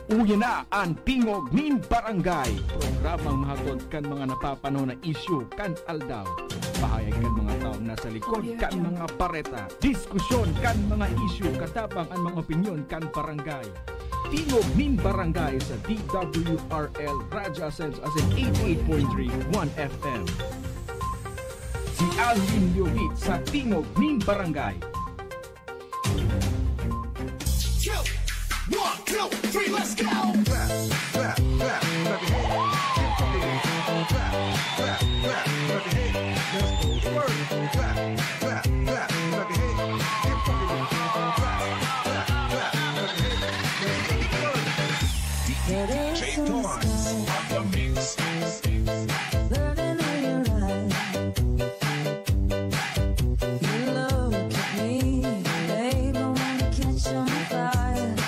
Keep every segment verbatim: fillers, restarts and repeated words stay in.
Uya na an Tingog nin Barangay, programang mahatod kan mga napapanahon na isyu kan aldaw. Pahayag kan mga taong nasa likod kan mga bareta. Diskusyon kan mga isyu, katabang an mga opinyon kan barangay. Tingog nin Barangay sa D W R L Radyo Asenso, asin eighty-eight point three One F M. Si Alvin Liobit sa Tingog nin Barangay. Yo! One, two, three, let's go! Clap, clap, clap, clap your hands. Keep rocking. Clap, clap, clap your hands. Let's go to work. Clap, clap, clap, clap your hands. Keep rocking. Clap, clap, clap your hands. Let's go to work. D J Torrance on the mix. Burning in your eyes. You look at me, babe, I wanna catch on fire.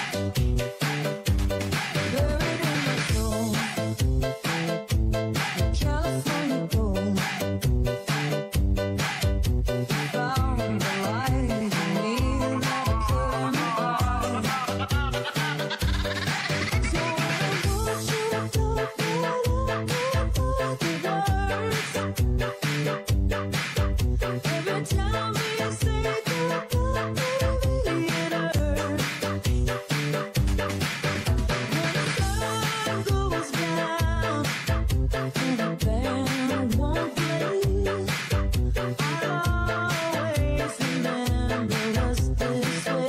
Burning my soul. California gold. Found the light in me, another clear my eyes. So I want you to talk it out, the words. Every time we say goodbye, baby, it hurts. When the sun goes down and the band won't play, I'll always remember us this way.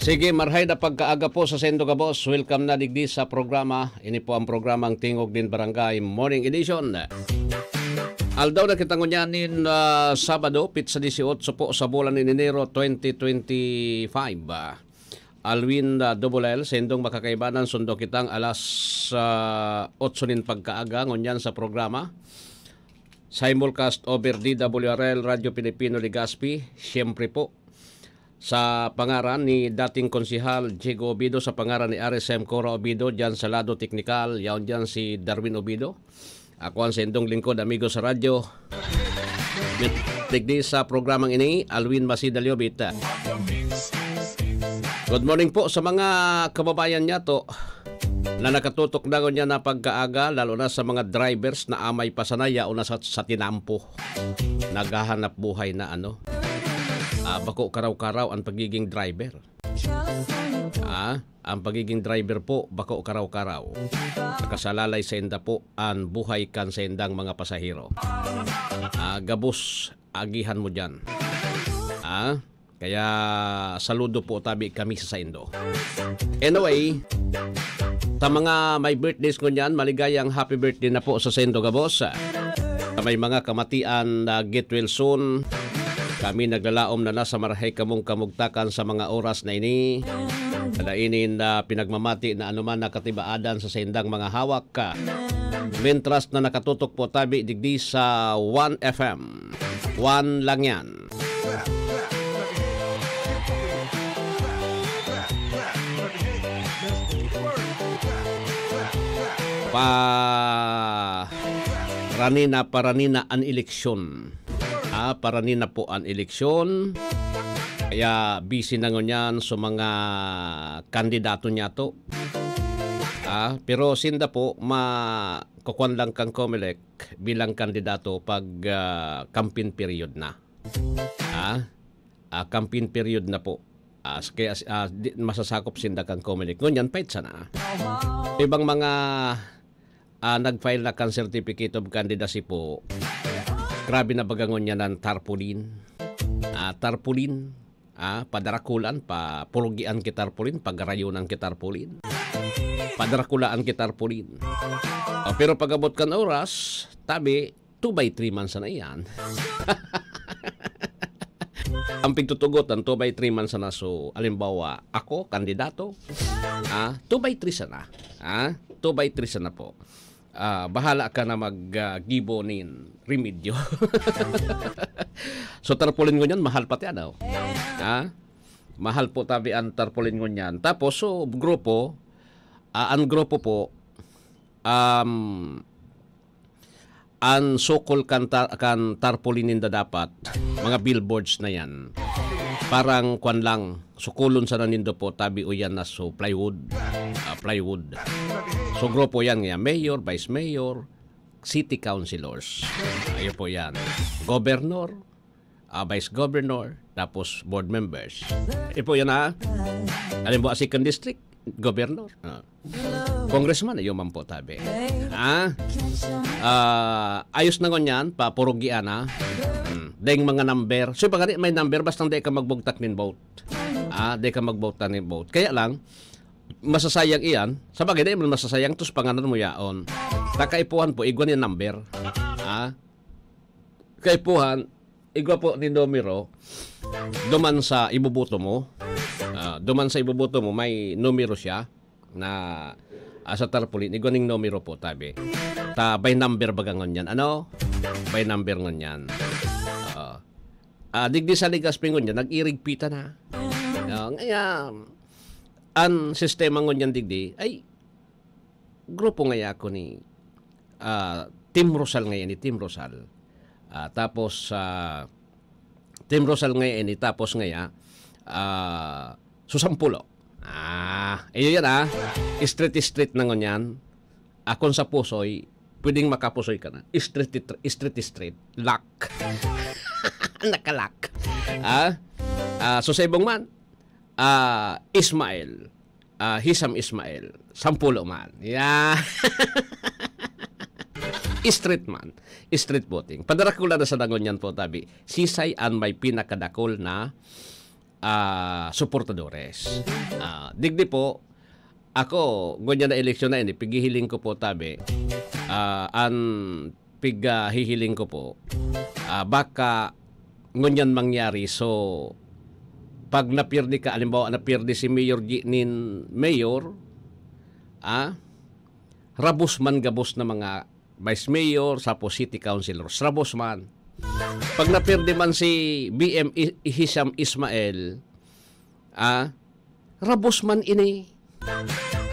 Sige, marhay na pagkaaga po sa saindo gabos. Welcome na digdi sa programa. Ini po ang programang Tingog nin Barangay Morning Edition. Aldaw na kita ngunyan nin, ah, Sabado, pitsa dieciocho po sa bulan nin Enero twenty twenty-five. Ah, Alwin, ah, Double L, saindong makakaibanan, sundo kitang alas, ah, otso nin pagkaaga ngunyan sa programa. Simulcast over D W R L Radyo Pilipino Legazpi, siyempre po, sa pangaran ni dating Konsehal Diego Obido, sa pangaran ni R S M Cora Obido, diyan sa lado teknikal, yaon diyan si Darwin Obido. Ako ang saindong lingkod, amigo sa radyo. Mit-, digdi sa programang ini, Alwin Masida Liobit. Good morning po sa mga kababayan niyato na nakatutok na ngunyan na pagkaaga, lalo na sa mga drivers na amay pa sana yaon na sa, sa tinampo. Naghahanap buhay na ano. Ah, bako karaw-karaw ang pagiging driver. Ah, ang pagiging driver po, bako karaw-karaw. Nakasalalay sa inda po ang buhay kan sa indang mga pasahero. Ah, gabos, agihan mo dyan. Ah, kaya saludo po tabi kami sa saindo. Anyway, sa mga may birthdays ngunyan, maligayang happy birthday na po sa saindo gabos. Sa may mga kamatian na get well soon, kami naglalaom na nasa marahay kamong kamugtakan sa mga oras na ini. Kada ini na pinagmamati na anuman na katibaadan sa saindang mga hawak. Mentras na nakatutok po tabi digdi sa One F M. One lang yan. Pa ranina, paranina an eleksyon. Ah, paranina po an eleksyon. Kaya busy na ngunyan sa mga kandidato niyato. Ah, pero sinda po, ma-, kukuan lang kang Comelec bilang kandidato pag, ah, campaign period na. Ah, ah, campaign period na po. Ah, s-, kaya, ah, di, masasakop sinda kan Comelec. Ngunyan, pait sana. Ibang mga, ah, nag-file na kan Certificate of Candidacy po. Grabe na baga ngunyan ang tarpaulin. Ah, tarpaulin. Ah, padarakulan, papurugian ki tarpaulin, pagarayunan ki tarpaulin. Padarakulaan ki tarpaulin. Ah, pero pag-abot kan oras, tabi, two by three man sana iyan. Ang pigtutugotan, two by three man sana. So, alimbawa, ako, kandidato, ah, two by three sana. Ah, two by three sana po. Ah, bahala ka na mag, ah, gibo nin remedyo. So, tarpaulin ngunyan, mahal pati, ano? Ah, mahal po tabi ang tarpaulin ngunyan. Tapos, so, grupo, ah, ang grupo po, um, ang sukol kan ta-, kan tarpaulin ninda dapat, mga billboards na yan. Parang kwan lang, sukulon sana nindo po, tabi o yan na so plywood. Ah, plywood. So grupo yan nga, mayor, vice mayor, city councilors. Ayun po yan. Governor, ah, vice governor, tapos board members. Ayun po yan ha. Halimbawa, second district, governor. Ah. Congressman, ayun man po, tabi. Ha? Ah, ayos na ngunyan, papurugian, ha? Hmm. Deng mga number. So, pag may number, basta di ka magbugtak nin vote. Ah, di ka magbugtak nin vote. Kaya lang, masasayang iyan. Sa bagay, di man masasayang, tos panganan mo yaon. Takaipuhan po, igwa ni number. Ah? Kaipuhan, igwa po ni numero, duman sa iboboto mo. Ah, duman sa iboboto mo, may numero siya na, ah, sa tarpaulin, igwa ning numero po, tabi. Ta by number baga ngunyan. Ano? By number ngunyan. Oo. Ah, digdi sa Legazpi ngunyan, nag-irigpita na. Ah, ngaya, ang sistema ngunyan digdi, ay, grupo ngaya ako ni, ah, Team Rosal ngaya ni, Team Rosal. Ah, tapos, ah, Team Rosal ngaya ni, tapos ngaya, ah, Susampulo. Ah, iyo yan, ah. Street, street na ngunyan. Akon sa pusoy, pwedeng makapusoy ka na. Street, street, street. Lock. Nakalock. Ah? Ah, so sa ibong man, ah, Ismael. Ah, Hisam Ismael. Sampulo man. Yeah. Street man. Street voting. Padarakula na sa dangon yan po, tabi. Sisay an may pinakadakol na, ah, suportadores. Ah, digdi po, ako, ngunyan na eleksyon na ini, pighihiling ko po, tabi. Ah, an pighihiling ko po, ah, baka ngunyan mangyari. So, pag napirdi ka, halimbawa, napirdi si Mayor G-, nin Mayor, ah, rabos man gabos na mga vice mayor, sapo city councilors, rabos man. Pag napirdi man si B M I-, Hisham Ismael, ah, rabos man ini.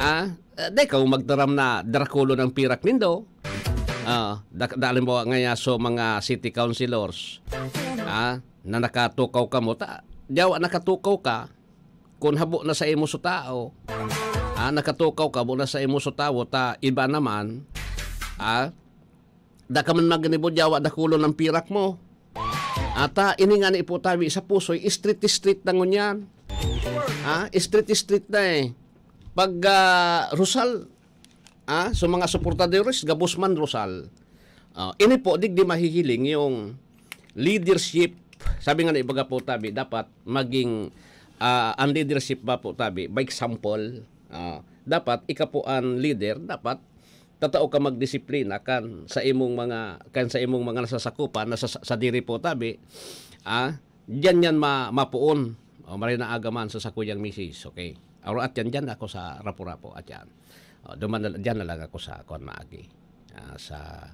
Ah, eh, di ka magtaram na drakulo ng pirak nindo. Ah, da-, da-, halimbawa ngaya so mga city councilors, ah, na nakatukaw kamo, ta, yawa nakatukaw ka, kun habo na sa imo so tao, ah, nakatukaw ka, habo na sa imo so tawo, ta iba naman, ah, da ka man magnibo, yawa dakulon ang pirak mo. Ata, ini nga ni Ipo Tabi sa pusoy, street-street na ngunyan. Ha? Street-street na eh. Pag, ah, Rosal, ah, so mga suportadores, gabos man Rosal. Ah, ini po, digdi mahihiling yung leadership. Sabi nga na ibaga po, Tabi, dapat maging, ah, ang leadership ba po, Tabi, by example. Ah, dapat, ika po ang leader, dapat tatao ka magdisiplina kan sa imong mga, kan sa imong mga nasasakupan na sa, sa diri po, Tabi, ah, diyan yan ma-, mapoon. O, maray na aga man sa sakuyang misis, okay? Aro at yan, diyan ako sa Rapu-Rapu, at yan. O, duman na, diyan na lang ako sa, kuwan, maagi. Ah, sa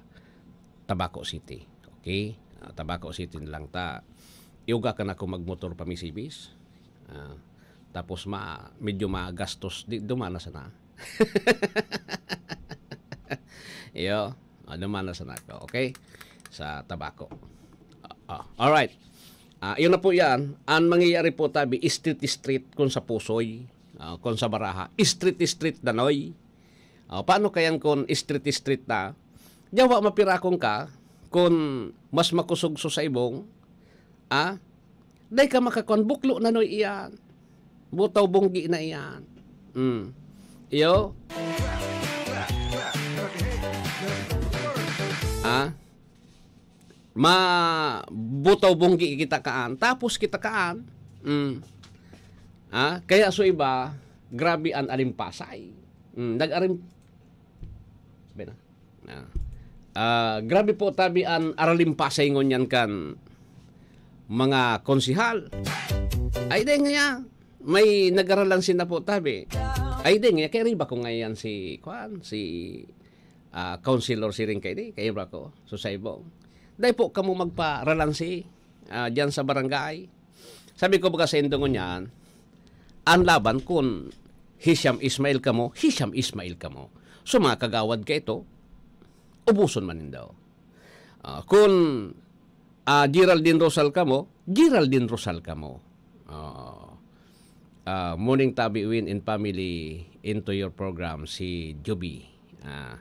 Tabaco City, okay? Ah, Tabaco City na lang ta. Iuga ka na ako magmotor pa misibis. Ah, tapos ma-, medyo magastos, di, duman na sana. Iyo, ah, duman na sana ako, okay? Sa Tabaco. Ah, ah, alright. Ah, yun na po yan. Ang mangyayari po, Tabi, street-street kung sa Pusoy, ah, kung sa Baraha. Street-street, Danoy. Ah, paano kayang kung street-street na? Yawa, mapirakon ka kung mas makusog so sa ibong, ah, Dai ka makakuan, buklo na no iyan. Butaw bunggi na iyan. Mm. Iyo. Ah? Ma butaw bunggi kita kaan, tapos kita kaan. Mm. Ah, kaya so iba, grabe an alimpasay. Mm, nag-arim-, sabi na. Ah. Ah, grabe po tabi an aralimpasay ngunyan kan mga konsihal. Ay, dai ngaya, may nagaralan sina po tabi. Ay, dai ngaya, kay riba ko ngayon si, kwan, si, ah, Councilor Siring kay di, kay riba ko, so sa ibong. Dai po kamo magparalansi, ah, diyan sa barangay. Sabi ko baga sa indo ngunyan, ang laban kun Hisham Ismail kamo, Hisham Ismail kamo. So, mga kagawad ka ito, ubuson man nindo. Ah, kun, ah, Geraldine Rosal kamo, Geraldine Rosal kamo. Ah, ah, morning, Tabi Win and family, into your program, si Joby. Ah,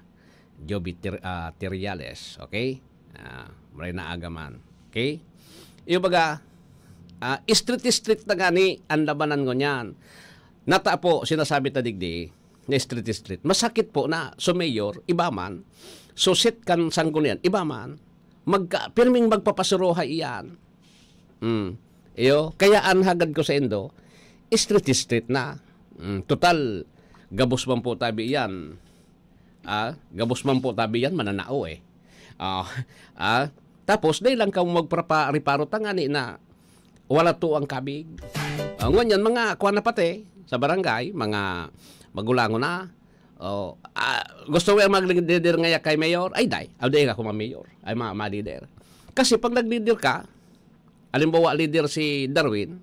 Joby Ter-, ah, Teriales, okay? Ah, maray na aga man. Okay? Iyo baga, ah, street-street na gani ang labanan ngunyan. Nata po, sinasabi ta digdi, na street-street. Masakit po na, so mayor, iba man. So set kan sanggunian, iba man. Magka-, pirming magpapasuruhay iyan. Hmm. Iyo, kaya an hagad ko sa indo, street-street na. Hmm. Total, gabos man po tabi iyan. Ah, gabos man po tabi yan, mananao eh. Ah, ah, tapos, dai lang kamo magpapa-reparo tangani na wala to ang kabig. Ah, ngunyan, mga kuwan na pati sa barangay, mga magulangon na. Oh, ah, gusto mo yung mag-leader ngaya kay mayor? Ay, dai. Ay, dai ako ma-mayor. Ay, ma-, ma-leader. Kasi pag nag-leader ka, halimbawa, leader si Darwin,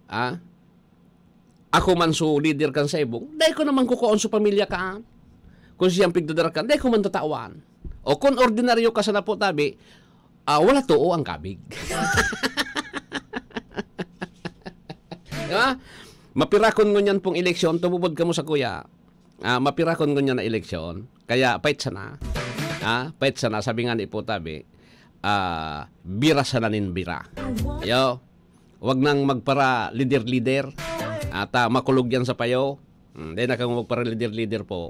ah, ako man so leader kan sa ibong, dai ko naman kukuon so pamilya ka. Kung siyang pigdadarakan, dai ko man tatawan. O kung ordinaryo ka sa napo tabi, ah, wala too ang kabig. Di ba? Mapirakon ngunyan pong eleksyon, tumubod kamo sa kuya. Ah, mapirakon ngunyan na eleksyon. Kaya, pait sana. Ah, pait sana, sabi nga ni po tabi, ah, bira sana nin bira. Yo, wag nang magpara-leader-leader. At, ah, makulog yan sa payo. Hmm, dai na kamo magpara-leader-leader po.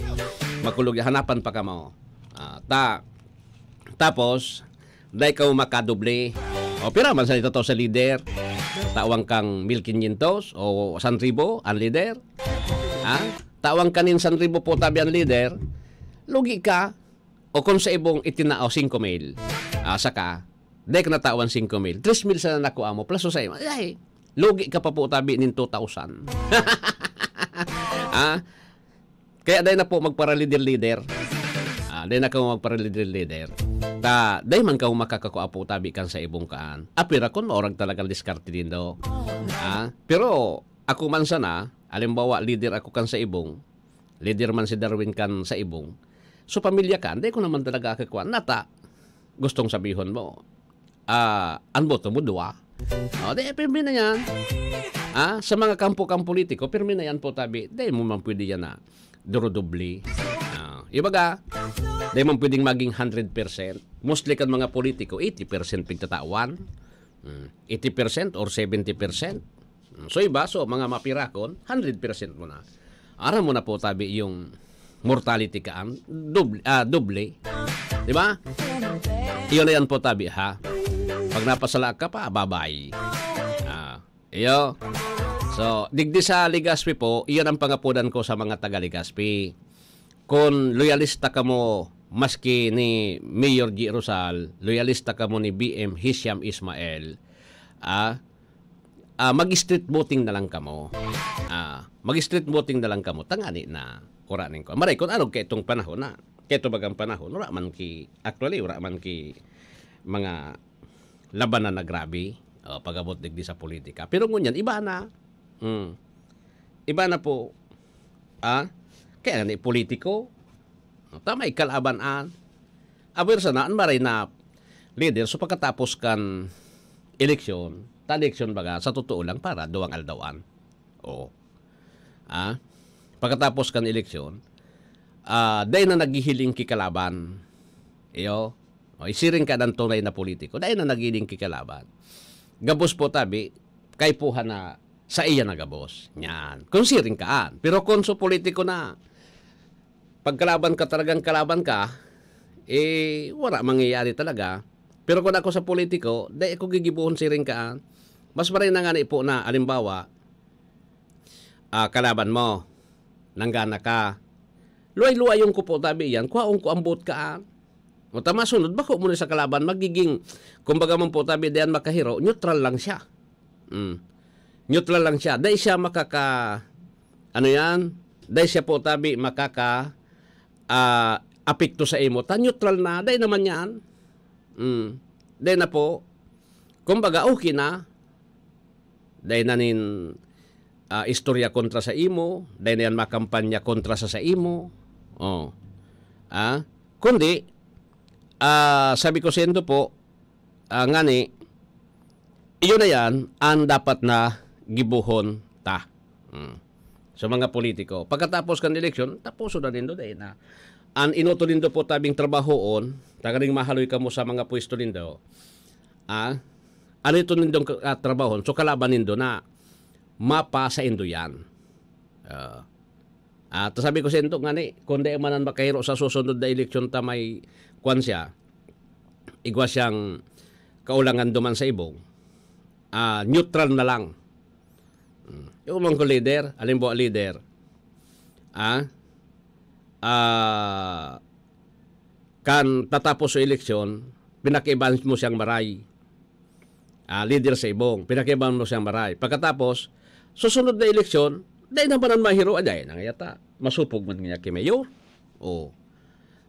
Makulog yan. Hanapan pa kamo. Ah, ta-, tapos, dai kamo makadoble. O, pira man sa ito sa leader? Tawang kang mil quinientos o san ribo ang leader? Ha? Tawang kanin san ribo po tabi ang leader? Lugi ka. O kung sa ibong itinao, singko mil. Ah, saka, dai ka natawan singko mil. Tres mil sana nakuha mo, plus sa imo. Ay, lugi ka pa po tabi nin two thousand. Ah? Kaya dai na po magpara-leader-leader. Ah, dai na kamo magpara-leader-leader. Ta, dai man kamo makakakua po tabi kan sa ibong kaan. Apira kun maurag talagang diskarte nindo. Ah, pero ako man sana, halimbawa, leader ako kan sa ibong, leader man si Darwin kan sa ibong, so pamilya kan, dai ko naman talaga kakuan. Nata, gustong sabihon mo, ah, an boto mo, duwa. O, di, pirmi na yan. Ah, sa mga kampo kang politiko, pirmi na yan po, tabi. Di mo man pwede yan na durodobli. Ah, ibaga, di man pwedeng maging hundred percent. Mostly kan mga politiko, eighty percent pigtatawan. Hmm, eighty percent or seventy percent. Hmm, so iba, so mga mapirakon, hundred percent mo na. Aram mo na po, tabi, yung mortality kaan, doble, ah, doble. Di ba? Iyon na yan po, tabi, ha? Pag napasala ka pa, bye-bye. Ah, iyo. So, digdi sa Legazpi po, iyon ang pangapodan ko sa mga taga Legazpi. Kun loyalista kamo, maski ni Mayor G Rosal, loyalista kamo ni B M Hisham Ismail, ah, ah, mag-street voting na lang kamo. Ah, mag-street voting na lang kamo, tangani na kuranin ko. Maray kun ano kaitong panahon na. Kaito bagang panahon, wala man ki, actually, wala man ki mga labanan na grabe, o, pag-abot digdi sa politika. Pero ngunyan, iba na. Mm. Iba na po. Ah? Kaya nga ni politiko, tama, ikalaban an. Aber sana, an maray na leader, so pagkatapos kan eleksyon, ta eleksyon baga, sa totoo lang, para duwang aldawan. Oo. Ah? Pagkatapos kan eleksyon, ah, dai na naghihiling ki kalaban. Iyo. O, isiring ka ng tunay na politiko, dai na naghihiling ki kalaban. gabos po tabi, kaipuhan na saiya na gabos. Yan. Kung siring ka an. Pero kung sa politiko na, pagkalaban ka, talagang kalaban ka, eh, wala mangyayari talaga. Pero kung ako sa politiko, dai ako gigibohon siring ka an. Mas maray na ngani po na, alimbawa, ah, kalaban mo, nanggana ka. Luway-luwayon ko po tabi yan, kuhaon ko ang boot ka an. O ta masunod, bako mo na sa kalaban, magiging, kumbaga man po tabi, diyan makahiro, neutral lang siya. Mm. Neutral lang siya. Dai siya makaka, ano yan? Dai siya po tabi makaka, ah, apekto sa imo. Ta neutral na, dai naman yan. Mm. Dai na po. Kumbaga, okay na. Dai na nin, ah, istorya kontra sa imo, dai na yan makampanya kontra sa, sa imo. Oh. Ah, kundi, ah, sabi ko sendo po, ah, ngani, iyon na yan ang dapat na gibohon ta. Hmm. So, mga politiko, pagkatapos kan eleksyon, taposo na nindo, dai na. An inoto nindo po tabing trabahoon, tanganing mahaloy kamo sa mga pwesto nindo, ah, ano ito nindong ka-, ah, trabahon? So, kalaban nindo na mapa sa indo yan. Ah. Ah, ta sabi ko sa indo ngani, kung di man an makahiro sa susunod na eleksyon ta may kwan siya, igwa siyang kaulangan duman sa ibong, ah, neutral na lang. Hmm. Yung mga leader, halimbawa leader, ah, ah, kan tatapos sa eleksyon, pinakiban mo siyang maray. Ah, leader sa ibong, pinakiban mo siyang maray. Pagkatapos, susunod na eleksyon, dai naman an mahiro, ay, dai na nga yata. Masupog man niya ki mayor. Oh.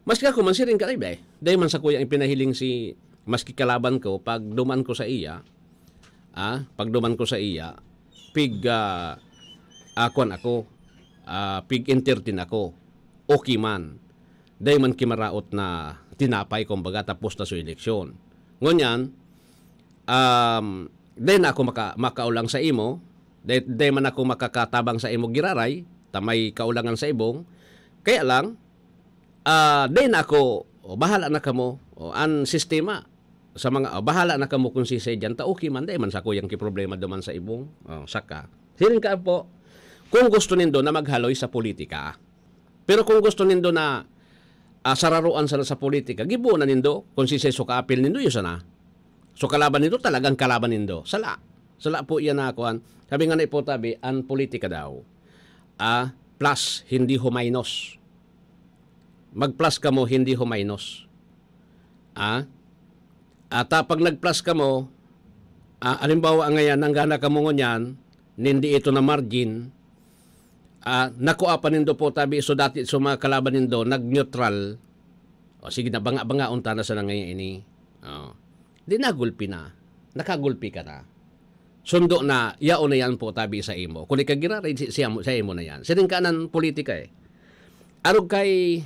Maski ako man, siring ka, ay, bay, dai man sa kuyang ipinahiling si, maski kalaban ko, pag duman ko sa iya, ah, pag duman ko sa iya, pig, ah, ah, kwan ako, ah, pig entertain ako. Okay man. Dai man kimaraot na tinapay, kumbaga, tapos na sa eleksyon. Ngunyan, um, dai na ako maka-, makaulang sa imo, dai, dai man ako makakatabang sa imo giraray, ta may kaulangan sa ibong. Kaya lang, ah, dai na ako, o, bahala na kamo, o, an sistema, sa mga, o, bahala na kamo kung sisay dyan, ta okay man, dai man sa kuyang ki problema duman sa ibong, o, saka. Siring ka po, kung gusto nindo na maghaloy sa politika, pero kung gusto nindo na, ah, sararoan sana sa politika, gibo na nindo, kung sisay so kaapil nindo, yun sana. So, kalaban nindo, talagang kalaban nindo. Sala. Sala po yan na, kuwan. Sabi nga na po tabi, ang politika daw, ah, plus, hindi ho minus. Mag-plus kamo, hindi ho minus. Ah? At, ah, pag nag-plus kamo, ah, halimbawa ngayon, nanggana kamo ngunyan, nindi ito na margin, ah, nakua pa nindo po tabi, so dati, so mga kalaban nindo, nag-neutral. O sige na, banga-banga unta na sa nangyayari ini. Oh. Di nagulpi na. Nakagulpi ka na. Sundo na, yaon na yan po tabi sa imo. Kung ikagiraray, si, siya mo, sa imo na yan. Siring ka ng politika eh. Arog kay,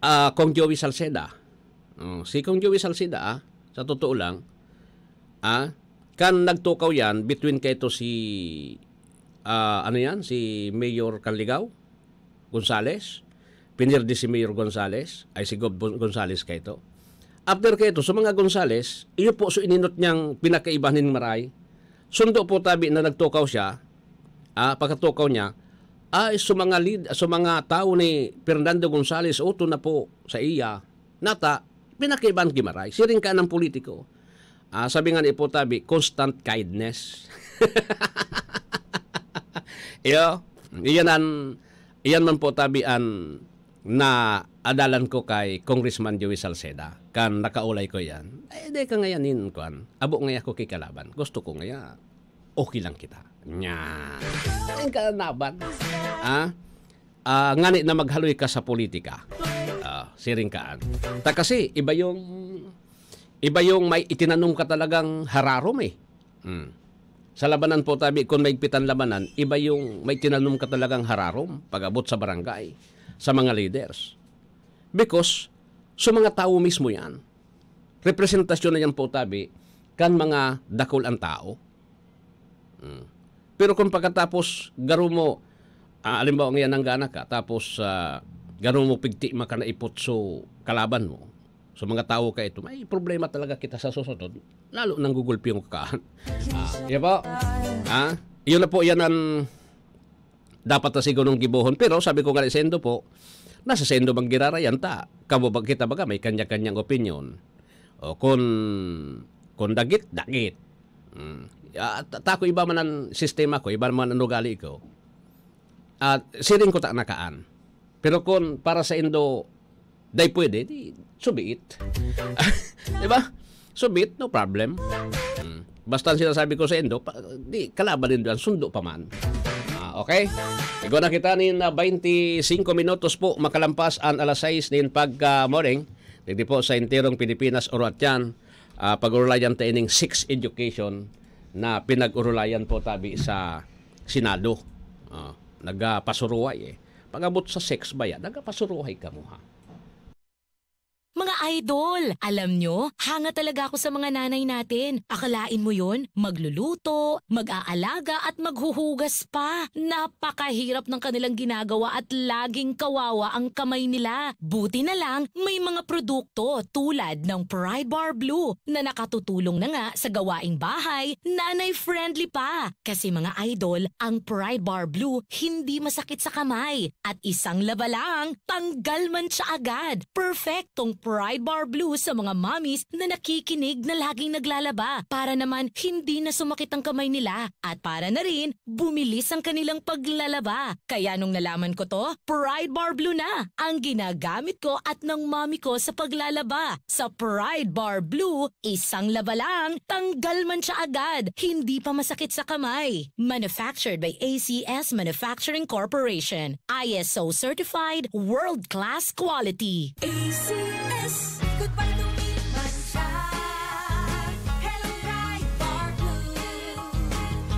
ah, Kong Joey Salceda. Oh, si Kong Joey Salceda, ah, sa totoo lang, ah, kan nagtukaw yan, between kaito si, ah, ano yan, si Mayor Canligao Gonzales, pinirdi si Mayor Gonzales, ay si Gob Gonzales kaito. After kaito, sa mga Gonzales, iyo po so ininot niyang pinakaiba nin maray. Sundo po tabi na nagtukaw siya, ah, pagkatukaw niya, ay sa mga lead, sa mga tawo ni Fernando Gonzales, uto na po sa iya. Nata, pinakaiban ki maray. Siring ka ng politiko. Ah, sabi nga ni po tabi, constant kindness. Iyo, iyan an, iyan man po tabi an naadalan ko kay Congressman Joey Salceda. Kan nakaulay ko yan. Eh, di ka ngayon in, kwan. Abo ngay ako kikalaban. Gusto ko ngaya, okay lang kita. Nya. Ang kalaban. Ah? Ah, ngani na maghaloy ka sa politika. Ah, siring kaan. Ta kasi, iba yung, iba yung may itinanom ka talagang hararom eh. Hmm. Sa labanan po tabi, kung maigpitan labanan, iba yung may tinanom ka talagang hararom pag-abot sa barangay, sa mga leaders. Because, sa mga tao mismo yan, representasyon na yan po tabi, kan mga dakul ang tao. Hmm. Pero kung pagkatapos, garo mo, ah, halimbawa ngayon nanggana ka, tapos, ah, garo mo pigti makanaipot so kalaban mo, So, mga tawo ka ito, may problema talaga kita sa susunod. Lalo nang gugulpi yung kakaan. Ah, yan po. Ah, yun na po, yan ang dapat na sigurong gibohon. Pero sabi ko nga sa indo po, nasa sa indo bang girarayan ta? Kamo ba kita baga, may kanya-kanyang opinion. O kung, kung dagit, dagit. Mm. Ah, ta-, ta ko iba man ang sistema ko, iba man ang ugali ko. At siring ko ta nakaan. Pero kung para sa indo, day pwede, di, subiit. Di ba? Subiit, no problem. Mm. Basta ang sinasabi ko sa indo, pa, di, kalaban nindo yan, sundo pa man. Ah, okay? Igo na kita nin, ah, twenty-five minutos po, makalampas ang alas sais nin pagka morning. Digdi po sa enterong Pilipinas, oro at yan, ah, pag-urulayan ta ining sex education na pinag-urulayan po tabi sa Senado. Ah, nagapasuruhay eh. Pag-abot sa sex ba yan? Nagapasuruhay ka mo, ha? Mga idol, alam nyo, hanga talaga ako sa mga nanay natin. Akalain mo yon, magluluto, mag-aalaga at maghuhugas pa. Napakahirap ng kanilang ginagawa at laging kawawa ang kamay nila. Buti na lang, may mga produkto tulad ng Pride Bar Blue na nakatutulong na nga sa gawaing bahay, nanay-friendly pa. Kasi mga idol, ang Pride Bar Blue hindi masakit sa kamay. At isang laba lang, tanggal man siya agad. Perfectong Pride Bar Blue sa mga mommies na nakikinig na laging naglalaba. Para naman hindi na sumakit ang kamay nila. At para na rin, bumilis ang kanilang paglalaba. Kaya nung nalaman ko to, Pride Bar Blue na ang ginagamit ko at ng mommy ko sa paglalaba. Sa Pride Bar Blue, isang laba lang, tanggal man siya agad. Hindi pa masakit sa kamay. Manufactured by A C S Manufacturing Corporation. I S O certified, world-class quality. A C S. Goodbye to me, Mancha. Hello, Pride Bar Blue.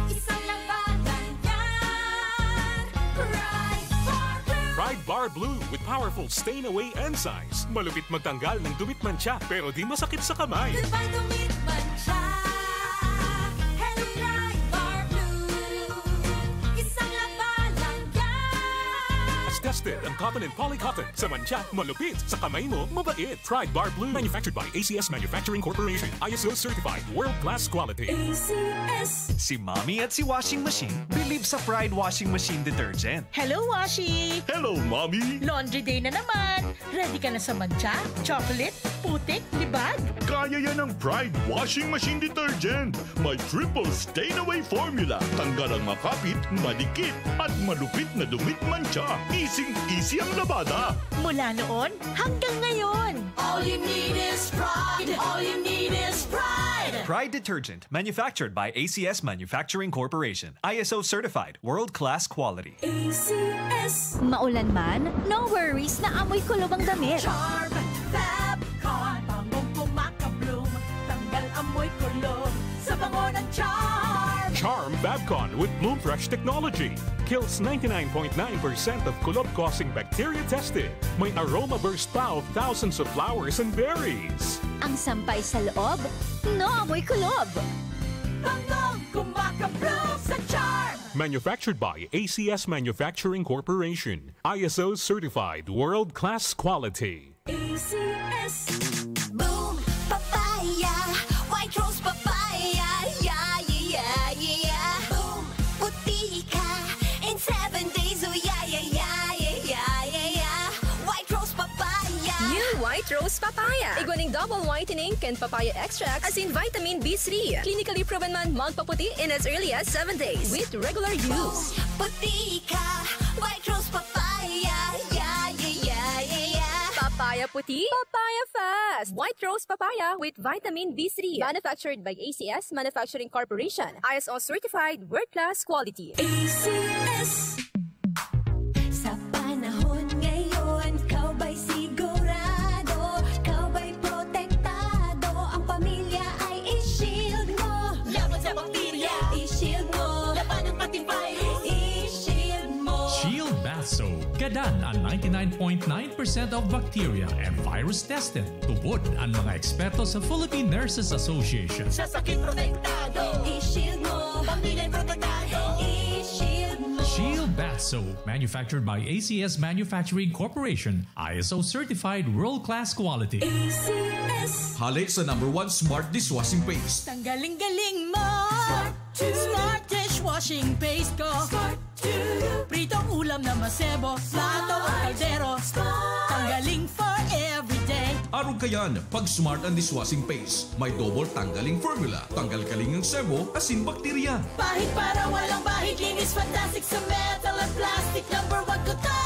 Isang labanan yan. Pride Bar Blue. Pride Bar Blue with powerful stain away enzymes. Malupit magtanggal ng dumi't mancha, pero di masakit sa kamay. Goodbye to me, Mancha. Hello, Pride Bar Blue. Isang labanan yan. Tested ang cotton and poly cotton. Sa mancha, malupit. Sa kamay mo, mabait. Pride Bar Blue. Manufactured by A C S Manufacturing Corporation. I S O certified. World class quality. A C S. Si Mommy at si Washing Machine believe sa Pride Washing Machine Detergent. Hello, Washi! Hello, Mommy! Laundry day na naman! Ready ka na sa mancha, chocolate, putik, libag? Kaya yan ng Pride Washing Machine Detergent. May triple stain away formula. Tanggal ang makapit, madikit, at malupit na dumi't mancha. Easing-easy ang labada. Mula noon hanggang ngayon. All you need is Pride. All you need is Pride. Pride Detergent, manufactured by A C S Manufacturing Corporation. I S O certified, world-class quality. A C S. Maulan man, no worries na amoy kulob ang damit. Charm Fab Con. Bangong kumakabloom. Tanggal amoy kulob sa bango ng Charm. Charm Fab Con with Bloom Fresh technology. Kills ninety-nine point nine percent of kulob-causing bacteria tested. May aroma burst pa of thousands of flowers and berries. Ang sampay sa loob, no amoy kulob. Bangong kumakabloom sa Charm. Manufactured by A C S Manufacturing Corporation. I S O certified world-class quality. A C S. Boom Papaya, White Rose Papaya, yeah, yeah, yeah, yeah. Boom, puti ka in seven days, oh yeah, yeah, yeah, yeah, yeah, yeah, yeah. White Rose Papaya. New White Rose Papaya. Igwa ning double whitening kan papaya extract asin vitamin B three. Clinically proven man magpaputi in as early as seven days with regular use. Boom, puti ka, White Rose Papaya, yeah, yeah, yeah, yeah, yeah. Papaya puti, papaya fast. White Rose Papaya with vitamin B three. Manufactured by A C S Manufacturing Corporation. I S O certified, world-class quality. A C S. Sa panahon ngayon, ikaw ba'y sigurado? Ikaw ba'y protektado? Ang pamilya ay i-shield mo. Laban sa bakterya, i-shield mo. Labanan pati virus, i-shield mo. Shield Bath Soap. Gadan ang ninety-nine point nine percent of bacteria and virus tested. Tubod ang mga eksperto sa Philippine Nurses Association. Sa sakit protektado, i-shield mo. Pamilya protektado, i-shield mo. Shield Bath So, manufactured by A C S Manufacturing Corporation, I S O certified world-class quality. A C S. Hale sa number one smart dishwashing paste. Tanggaling-galing mo. Smart to. Smart dishwashing paste ko. Smart to. Pritong ulam na masebo, plato o kaldero. Smart. Tanggaling for everyday. Arog kayan, pag smart ang dishwashing paste. May double tanggaling formula. Tanggal-galing ang sebo, asin bakterya. Pahid para walang bahid, linis fantastic sa metal at plastic. Number one ko to.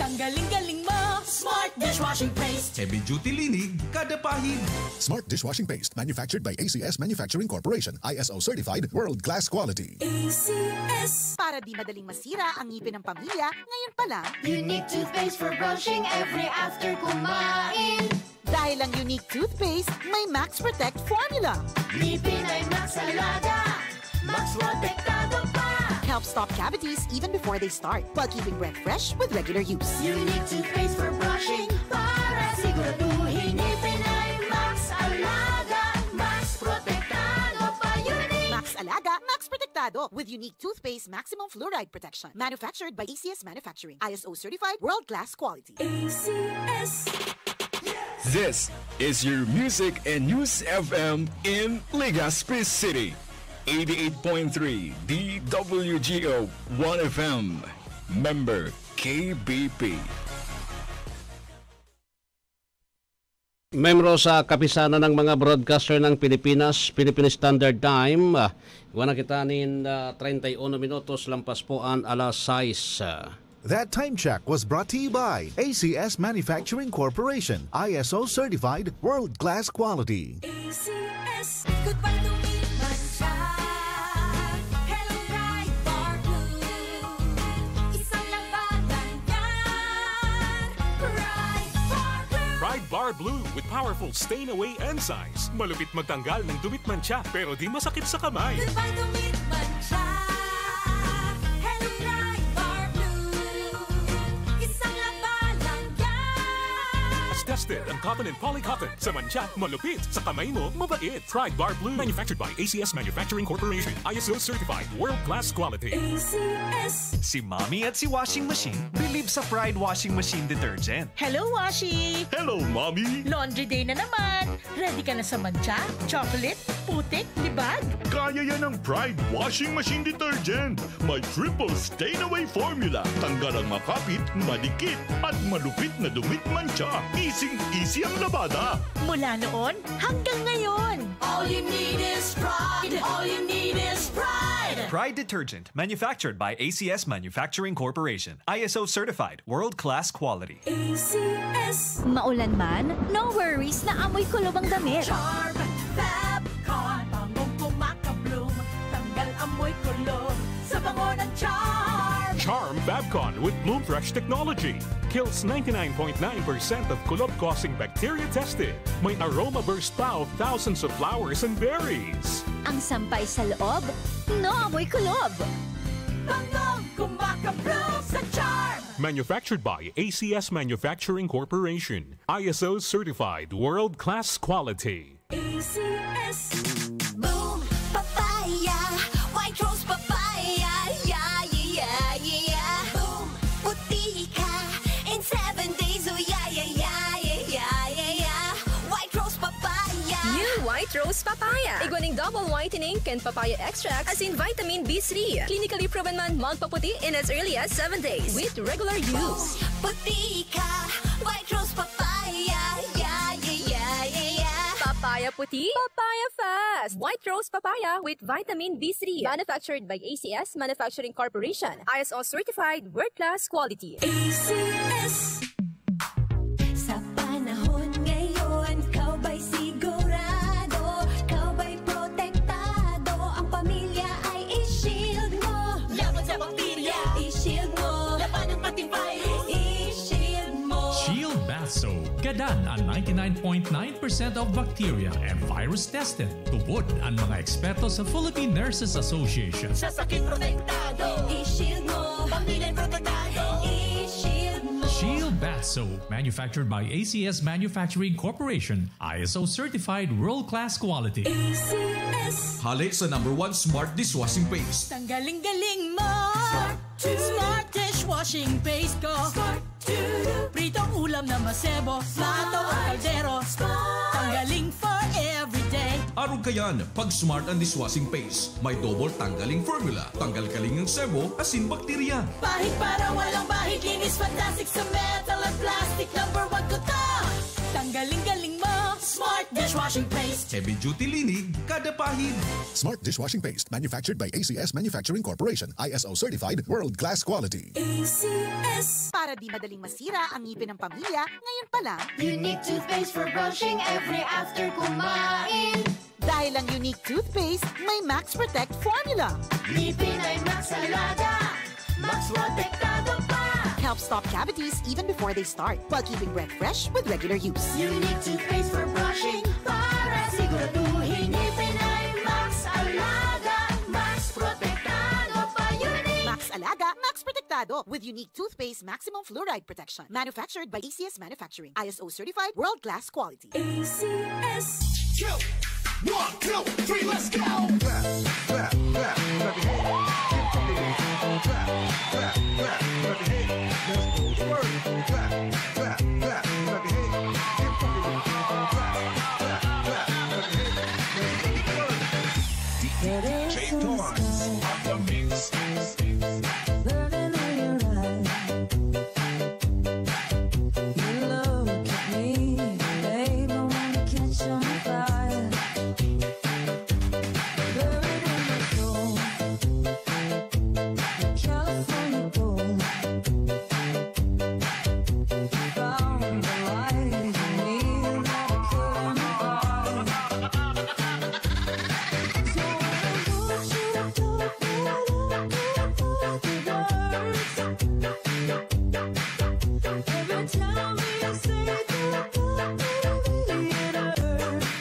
Tanggaling-galing mo. Smart dishwashing paste. Heavy duty linig, kada pahid. Smart dishwashing paste, manufactured by A C S Manufacturing Corporation, I S O certified, world class quality. A C S. Para di madaling masira ang ngipin ng pamilya, ngayon pa lang. Unique toothpaste for brushing every after kumain. Dahil ang Unique toothpaste, may Max Protect formula. Ngipin ay Max Alaga, Max Protektado pa. Help stop cavities even before they start, while keeping breath fresh with regular use. Unique toothpaste for brushing para siguraduhin ngipin ay Max Alaga, Max Protektado pa. Unique. Max Alaga, Max Protektado with Unique Toothpaste Maximum Fluoride Protection. Manufactured by A C S Manufacturing. I S O certified, world-class quality. A C S. This is your Music and News F M in Legazpi City. Eighty-eight point three D W G O One F M. Member K B P. Membro sa Kapisanan ng mga Broadcaster ng Pilipinas, Philippine Standard Time, ah, igwa na kita nin, ah, treinta y uno minutos lampas po an alas sais. That time check was brought to you by A C S Manufacturing Corporation, I S O certified, world-class quality. A C S. Goodbye to me, mancha. Hello, Pride Bar Blue. Isang labanan yan. Pride Bar Blue. Pride Bar Blue with powerful stain away enzymes. Malupit magtanggal ng dumi at mancha, pero di masakit sa kamay. Goodbye to me, mancha. Hello, Pride Bar Blue. Isang labanan yan. Tested ang cotton and poly cotton. Sa mancha, malupit. Sa kamay mo, mabait. Pride Bar Blue. Manufactured by A C S Manufacturing Corporation. I S O certified. World class quality. A C S. Si Mommy at si Washing Machine believe sa Pride Washing Machine Detergent. Hello, Washi! Hello, Mommy! Laundry day na naman! Ready ka na sa mancha, chocolate, putik, libag? Kaya yan ng Pride Washing Machine Detergent. May triple stain away formula. Tanggal ang makapit, madikit, at malupit na dumi at mancha. Easing-easy ang labada. Mula noon hanggang ngayon. All you need is Pride. All you need is Pride. Pride Detergent, manufactured by A C S Manufacturing Corporation. I S O certified, world-class quality. A C S. Maulan man, no worries na amoy kulob ang damit. Charm Fab Con, bangong kumakabloom, tanggal amoy kulob sa bango ng Charm. Charm Fab Con with Bloom Fresh technology kills ninety-nine point nine percent of kulob-causing bacteria tested. May aroma burst pa of thousands of flowers and berries. Ang sampay sa loob, no amoy kulob. Bangong kumakabloom sa Charm. Manufactured by A C S Manufacturing Corporation. I S O certified world-class quality. A C S. Boom Papaya, White Rose Papaya, yeah, yeah, yeah, yeah. Boom, puti ka in seven days, oh, yeah, yeah, yeah, yeah, yeah, yeah, yeah. White Rose Papaya. New White Rose Papaya. Igwa ning double whitening kan papaya extract, asin vitamin B three. Clinically proven man magpaputi in as early as seven days with regular use. Puti ka, White Rose Papaya, yeah, yeah, yeah, yeah, yeah. Papaya puti, papaya fast. White Rose Papaya with vitamin B three. Manufactured by A C S Manufacturing Corporation. I S O certified, world-class quality. A C S. Sa panahon ngayon, ikaw ba'y sigurado? Ikaw ba'y protektado? Ang pamilya ay i-shield mo. Laban sa bakterya, i-shield mo. Labanan pati virus, i-shield mo. Shield Bath Soap. Gadan an ninety-nine point nine percent of bacteria and virus tested. Tubod an mga eksperto sa Philippine Nurses Association. Sa sakit protektado, i-shield mo. Pamilya protektado, i-shield mo. Shield Bath Soap manufactured by A C S Manufacturing Corporation, I S O certified world-class quality. A C S. Hale sa number one smart dishwashing paste. Tanggaling-galing mo. Smart dishwashing paste ko. Pritong ulam na masebo, plato o kaldero. Tanggaling for everyday. Arog kayan, pag Smart ang dishwashing paste, may double tanggaling formula. Tanggal kaling ang sebo, asin bakterya. Pahid para walang bahid, linis fantastic sa metal at plastic. Number one ko to. Tanggaling-galing mo, Smart dishwashing paste. Heavy duty linig, kada pahid. Smart dishwashing paste, manufactured by A C S Manufacturing Corporation, I S O certified, world class quality. A C S. Para di madaling masira ang ngipin ng pamilya, ngayon pa lang. Unique toothpaste for brushing every after kumain. Dahil ang Unique Toothpaste may Max Protect Formula. Ngipin ay Max Alaga, Max Protektado pa. Help stop cavities even before they start, while keeping breath fresh with regular use. Unique toothpaste for brushing para siguraduhin ngipin ay Max Alaga, Max Protektado pa. Unique. Max Alaga, Max Protektado with Unique Toothpaste Maximum Fluoride Protection. Manufactured by A C S Manufacturing. I S O certified, world-class quality. A C S. Two, one, two, three, let's go! Clap, clap, clap, clap your hands. Keep moving. Clap, clap, clap, clap your hands. Let's go to work. Clap, clap, clap, clap your hands. Keep moving. Clap, clap, clap, clap your hands. Let's go to work. D J Torrance on the mix. Burning in your eyes. You look at me, babe, I wanna catch on fire. Buried in my soul, California gold. Found the light in me that I couldn't buy. So I want you to talk it up, all the words. Every time we say goodbye, baby, it hurts.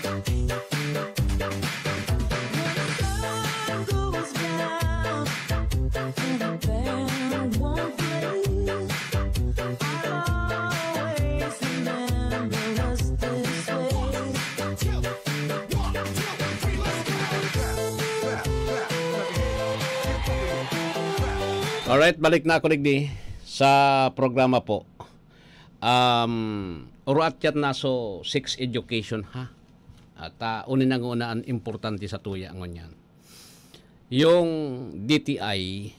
When the sun goes down and the band won't play, I'll always remember us this way. Alright, balik na ako digdi sa programa po. Um, uruat yan na so sex education, ha? At, ah, uni na nguna an importante sa tuya ngunyan. Yung D T I,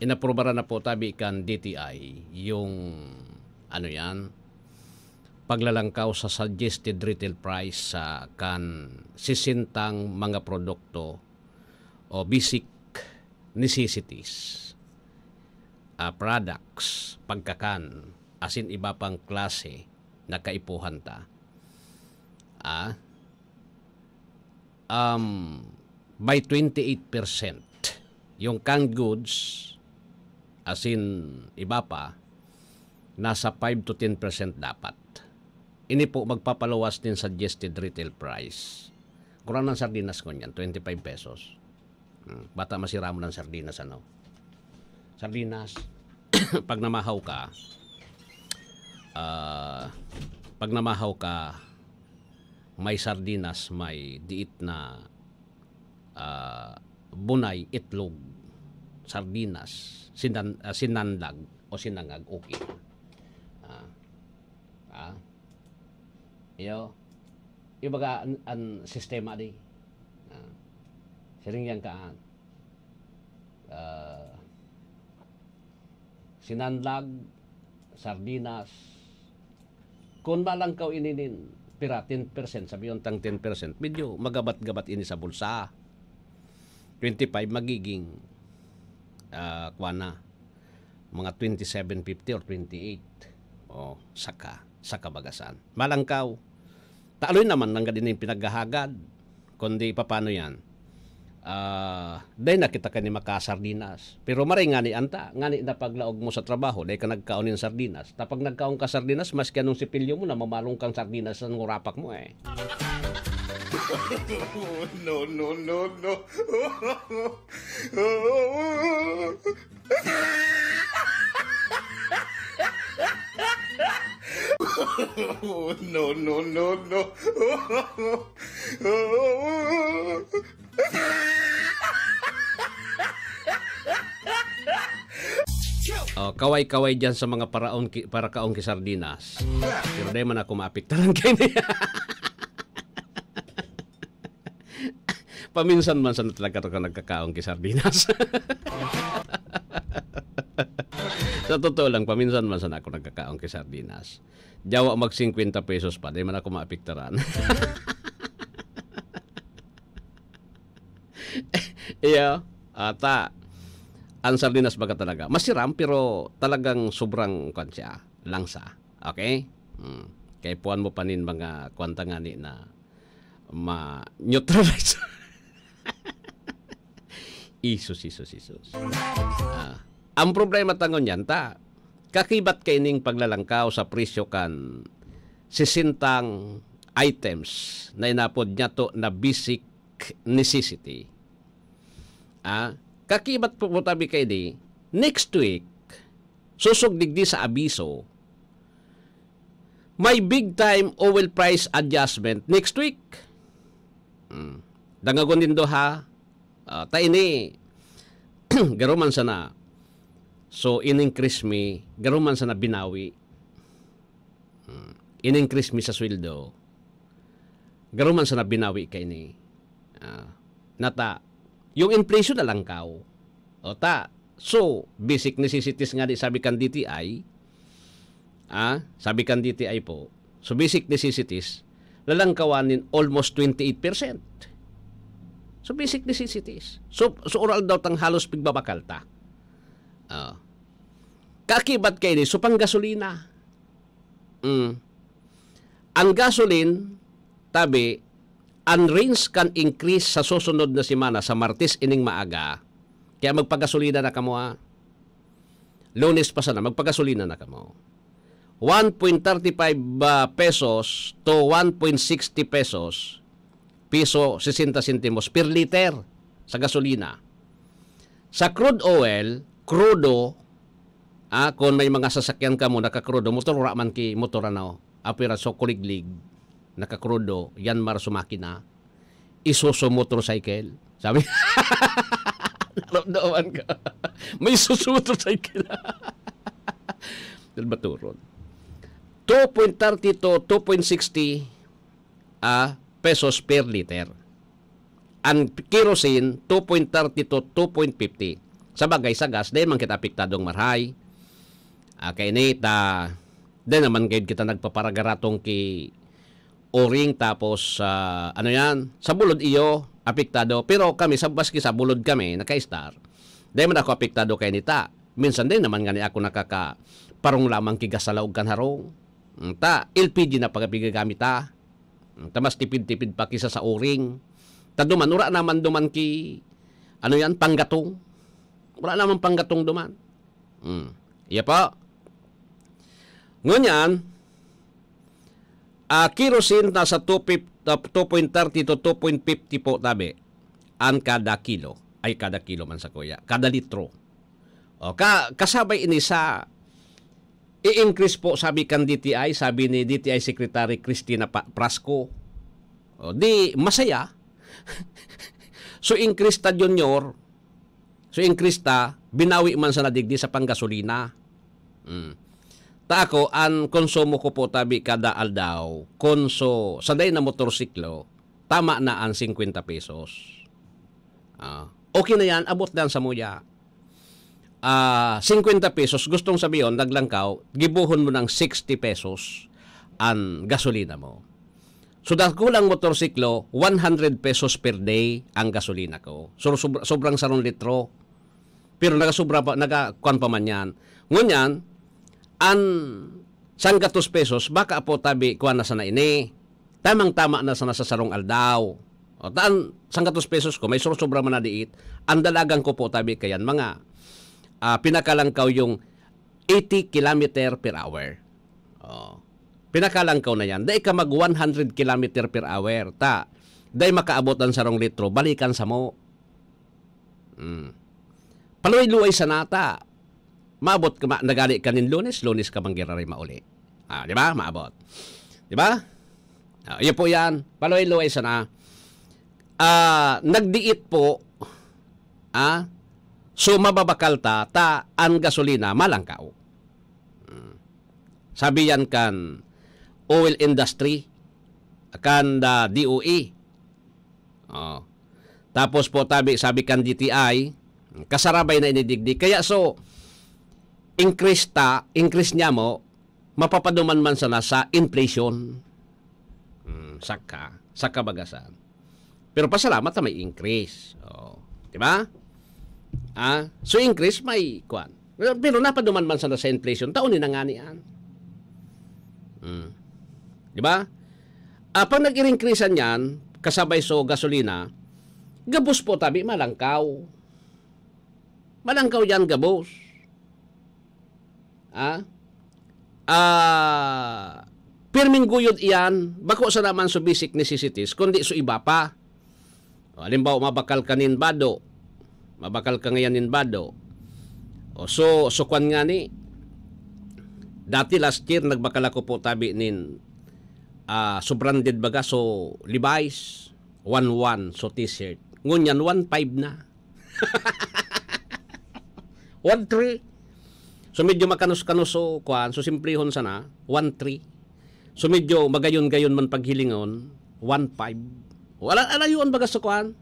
inaprobaran na po tabi kan D T I, yung, ano yan, paglalangkaw sa suggested retail price sa kan sisintang mga produkto o basic necessities, ah, products, pagkakan, asin iba pang klase na kaipuhan ta. Ah, um, by twenty-eight percent, yung canned goods, asin iba pa, nasa five to ten percent dapat. Ini po magpapaluwas nin suggested retail price. Kurang ng sardinas ko niyan, twenty-five pesos. Hmm, bata masira mo ng sardinas, ano? Sardinas, pag namahaw ka, ah, pag namahaw ka, may sardinas, may diit na, ah, bunay, itlog, sardinas, sinan-, ah, sinanlag o sinangag, okay na. Ah, ah, iyo, ibaga an, an sistema di. Ah, siring yan ka, ah, sinanlag, sardinas. Kung malangkaw ini nin pira, ten percent, sabi yung tang ten percent, medyo magabat-gabat ini sa bulsa. Twenty-five magiging, ah, kuwan na, mga twenty-seven fifty or twenty-eight. O, saka, sa kabagasan. Malangkaw. Taaloy naman, nanggad ini yung pinaghahagad. Kundi, paano yan? Ah, dai na kita kani makasardinas. Pero maray ngani anta, ngani na paglaog mo sa trabaho, dai ka nagkaon nin sardinas. Ta pag nagkaon ka sardinas, maski anong sipilyo mo, namamalong kang sardinas sa ngurapak mo eh. No, no, no, no. Oh, no, no, no, no. Oh, kaway-kaway dyan sa mga paraon ki, para kaong ki sardinas. Pero di man ako maapektaran kaini. Paminsan man sana talaga ako nagkakaong ki sardinas. Sa totoo lang, paminsan man sana ako nagkakaong ki sardinas. Yawa mag singkwenta pesos pa, di man ako maapektaran. Iyo, ata, ang sardinas baga talaga. Masiram, pero talagang sobrang, kwan siya, langsa. Okay? Hmm. Kaya puan mo pa nin mga kwanta ngani na ma-neutralize. Isus, isus, isus. Ah, ang problema tangon yan, ta, kakibat kaining paglalangkaw sa presyo kan sisentang items na inapod niya to na basic necessity. Ah, kakibat po, po tabi kaini, next week, susog digdi sa abiso, may big time oil price adjustment next week. Hmm. Dangagon nindo ha. Ah, ta ini, garo man sana. So, in-increase mi, garo man sana binawi. Hmm. In-increase mi sa sweldo. Garo man sana binawi kaini. Ah, nata, yung inflation nalangkaw. O ta, so, basic necessities nga di sabi kan D T I, ah, sabi kan D T I po, so basic necessities, lalangkawan nin almost twenty-eight percent. So, basic necessities. So, so oral daw tang halos pigbabakal ta. Ah. Kakibat kaini, so panggasolina. Mm. Ang gasoline, tabi, ang range kan increase sa susunod na semana, sa Martes ining maaga. Kaya magpagasolina na kamo, ha. Lunes pa sana, magpagasolina na kamo. One point thirty-five, ah, pesos to one point sixty pesos, piso sesenta sentimos per liter sa gasolina. Sa crude oil, krudo, ah, kung may mga sasakyan kamo, nakakrudo, motor, wala man ki motor, ano, apira, so, kuliglig, nakakrudo, yan mar sa makina, Isuzu motorcycle. Sabi, naramdaman ko. May Isuzu motorcycle. Dalbaturon. Two point thirty to two point sixty, ah, pesos per liter. Ang kerosene, two point thirty to two point fifty. Sa bagay, sa gas, dahil man kita apektadong marhay. Ah, kainit, ah, dahil naman kayo kita nagpaparagaratong ki Oring, tapos, ah, ano yan, sa bulod iyo, apektado. Pero kami, sa, maski sa bulod kami, naka-star. Dahil man ako apektado kay nita. Minsan din naman nga ni ako nakaka-, parong lamang ki gas sa laog kan harong. Mm, ta, L P G na pagagamit ta. Mm, ta mas tipid-tipid pa kisa sa oring. Ta duman, ura naman duman ki, ano yan, panggatong. Ura naman panggatong duman. Mm. Iya pa. Ngunyan, ah, kerosene nasa two fifty, ah, two point thirty to two point fifty po tabi an kada kilo. Ay, kada kilo man sa kuya. Kada litro. O, ka, kasabay ini sa i-increase po, sabi kan D T I, sabi ni D T I Secretary Christina Pa-, Prasco. O, di masaya. So, increase ta, Junior. So, increase ta, binawi man sana digdi sa panggasolina. Mm. Ta ako, an konsumo ko po tabi kada aldaw, konso, sa day na motorsiklo, tama na ang singkwenta pesos. Ah, okay na yan, abot na yan sa muya. Ah, singkwenta pesos, gustong sabihin, naglangkaw, gibohon mo ng sixty pesos ang gasolina mo. So, dakulang motorsiklo, one hundred pesos per day ang gasolina ko. So, sobra, sobrang sarong litro. Pero nagasubra pa, naga, kwan pa man yan. Ngunyan, an sanggatos pesos, baka po tabi, kwan na sana ini. Tamang-tama na sana sa sarong aldaw. O, taan, sanggatos pesos ko, may sobra man na diit. Ang dalagan ko po tabi kayan, mga, ah, pinakalangkaw yung eighty kilometer per hour. O, pinakalangkaw na yan. Dai ka mag one hundred kilometer per hour. Ta, dai makaabot ang sarong litro. Balikan sa mo. Mm. Paluway-luway sana ta. Maabot ka, ma-, nagali ka nin Lunes, Lunes ka manggiraray mauli. Ah, di ba? Maabot. Di ba? Ah, yun po yan. Paluway-luway sana. Ah, nagdiit po. Ah, so mababakal ta, ta ang gasolina, malangkaw. Hmm. Sabi yan kan oil industry, kan, ah, D O E. Oh. Tapos po, tabi, sabi kan D T I, kasarabay na inidigdi. Kaya so, increase ta, increase niya mo, mapapaduman man sana sa inflation. Hmm, saka, saka bagasan. Pero pasalamat na may increase. Oh, di ba? Ah, so increase may kwan. Pero napaduman man sana sa inflation, taon ni nangani an. Hmm. Di ba? Ah, pag nag-increase yan, kasabay so gasolina, gabos po tabi, malangkaw. Malangkaw yan, gabos. Ah? Ah, pirming guyod iyan, bako sa naman so basic necessities, kundi so iba pa. O, halimbawa, mabakal ka nin bado. Mabakal ka ngayon nin bado. O, so, so kwan nga ni, dati last year, nagbakal ako po tabi nin, ah, so branded baga, so Levi's, one one, so t-shirt. Ngunyan, one five na. One three. So, medyo makanos-kanos, so, kwan, so, simplihon sana, one three. So, medyo magayon-gayon man paghilingon, one five. Wala, alayoon baga sa kwan.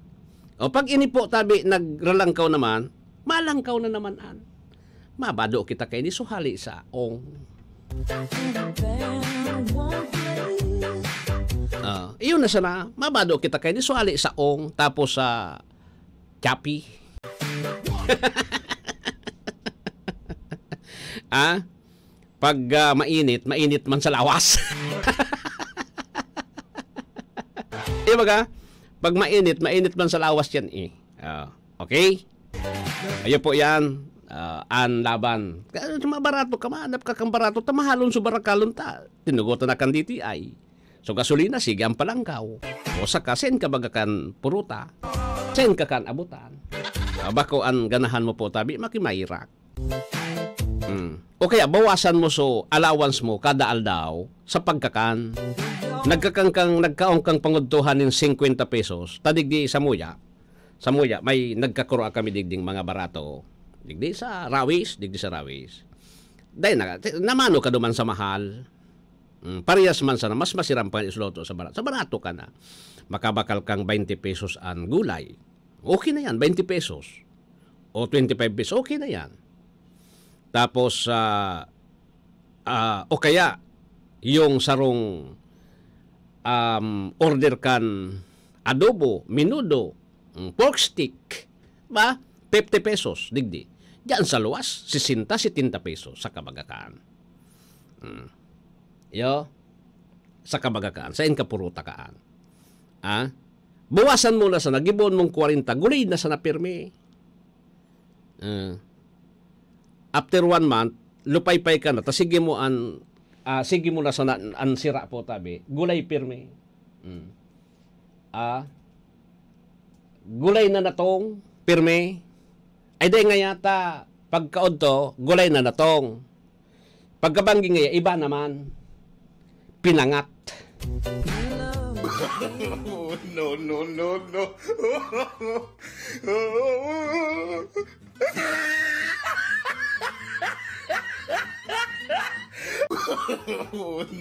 O, pag ini po, tabi, nagralangkaw naman, malangkaw na naman, an. Mabado kita kaini, so, hali sa ong. Ah, iyon na sana, mabado kita kaini, so, hali sa ong, tapos sa Shopee. Ah, pag, ah, mainit, mainit man sa lawas. Di ba ka? Pag mainit, mainit man sa lawas yan eh. Ah, okay? Ayun po yan. Ah, an laban. Kaya mabarato ka, mahanap ka kang barato, tamahalon sa barakalon ta. Tinugotan na kan D T I. So, gasolina, sige ang palangkaw. O saka, sen ka baga kan puruta. Sen ka kan abutan. Ah, bako an ganahan mo po, tabi, makimairak. Hmm. O kaya, bawasan mo so allowance mo kada aldaw sa pagkakan. Nagkakan kang, nagkaon kang pangudtuhan nin singkwenta pesos, ta digdi sa muya, sa muya, may nagkakuro kami digding mga barato. Digdi sa Rawis, digdi sa Rawis. Dahil na, namano ka duman sa mahal. Mm, parehas man sana, mas masiram pa isloto sa barato. Sa barato ka na. Makabakal kang twenty pesos an gulay. Okay na yan, twenty pesos. O twenty-five pesos, okay na yan. Tapos, ah, ah, o kaya, yung sarong, um, order kan adobo, menudo, mm, pork stick, ba? Fifty pesos, digdi. Diyan sa luwas, sesenta, setenta pesos sa kabagakan. Mm. Yo, sa kabagakan, sa inkapuruta kaan. Ah? Bawasan mo na sana, giboon mong kwarenta, gulay na sana pirmi. Ah. After one month, lupaypay ka na, ta sige mo an, ah, sige mo na sana an sira po, tabi. Gulay pirmi. Mm. Ah, gulay na natong, pirmi. Ay, dai nga yata, pagkaodto, gulay na natong. Pagkabanggi nga, iba naman. Pinangat. No, no, no, no.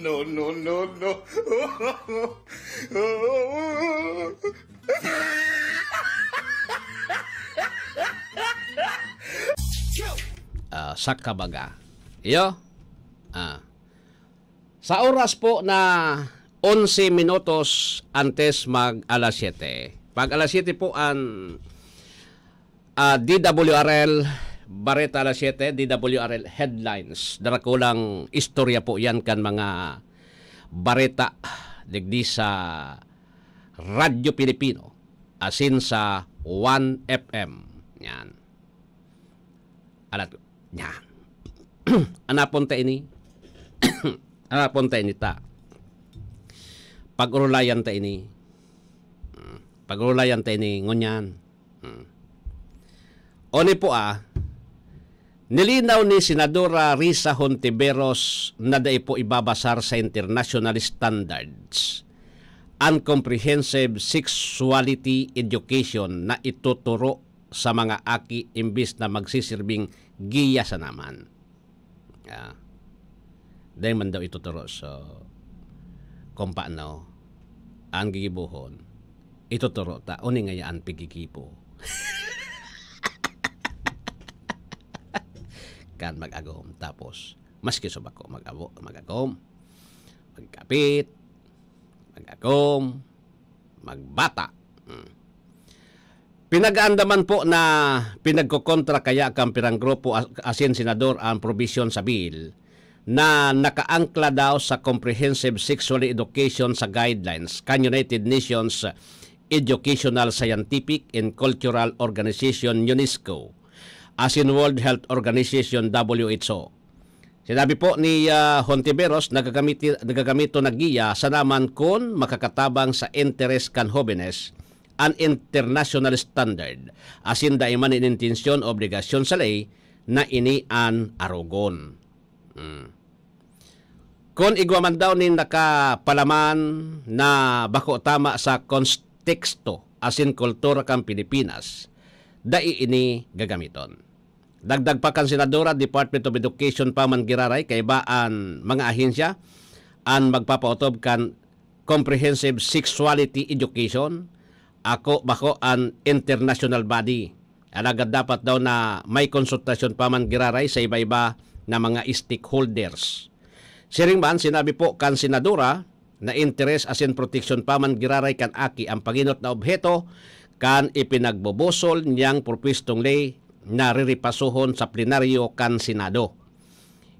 No, no, no, no. Ah, sa kabaga. Iyo? Ah. Sa oras po na onse minutos antes mag alas siyete. Pag alas siyete po an, ah, D W R L, Bareta alas siyete, D W R L Headlines. Darakulang istorya po yan kan mga bareta digdi sa Radyo Pilipino, asin sa One F M. Yan. Alat, yan. Anapon ta ini. Anapon ta ini ta. Pag-urulayan ta ini. Hmm. Pag-urulayan ta ini, ngunyan. Hmm. Oni po, ah, Nilinaw ni Senadora Risa Hontiveros na dai po ibabasar sa international standards an comprehensive sexuality education na ituturo sa mga aki imbis na magsisirbing giya sana man. Ah, dai man daw ituturo. So, kung paano, ang gigibohon, ituturo ta, uning ngaya an pigigibo. Kan mag-agom, tapos, maski sa bako, mag-abo, mag-agom, magkapit, mag-agom, magbata. Hmm. Pinag-aandaman po na pinagkokontra kaya kan pirang grupo as-, asin senador ang probisyon sa bill na nakaangkla daw sa Comprehensive Sexual Education sa guidelines kan United Nations Educational, Scientific, and Cultural Organization, UNESCO, asin World Health Organization, W H O. Sinabi po ni, ah, Hontiveros, nagagamiti-, nagagamito na giya sana man kun makakatabang sa interes kan hobenes an international standard, asin dai man in intensyon o obligasyon sa ley na ini an arogon. Hmm. Kun igwa man daw nin nakapalaman na bako tama sa konteksto asin kultura kan Pilipinas, dai ini gagamiton. Dagdag pa kan senadora, Department of Education pa man giraray kaiba an mga ahensya an magpapaotob kan comprehensive sexuality education, ako bako an international body. Alagad dapat daw na may konsultasyon pa man giraray sa iba-iba na mga stakeholders. Siring man, sinabi po kan senadora na interes asin proteksyon pa man giraray kan aki ang pangenot na obheto kan ipinagbubusol niyang propwestong ley na riripasohon sa plenaryo kan Senado.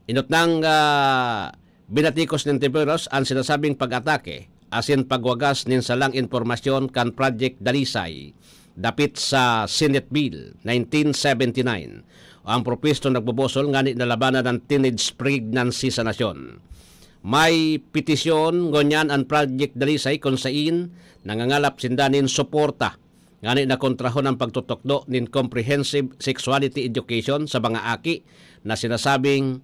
Inot nang, ah, binatikos nin Tiburos an sinasabing pag-atake asin pagwagas nin salang impormasyon kan Project Dalisay dapit sa Senate Bill nineteen seventy-nine, o ang propwesto nagbubusol ngani na labanan an teenage pregnancy sa nasyon. May petisyon ngunyan an Project Dalisay kun sain nangangalap sinda nin suporta ngani na kontrahon ang pagtutukdo nin comprehensive sexuality education sa mga aki na sinasabing,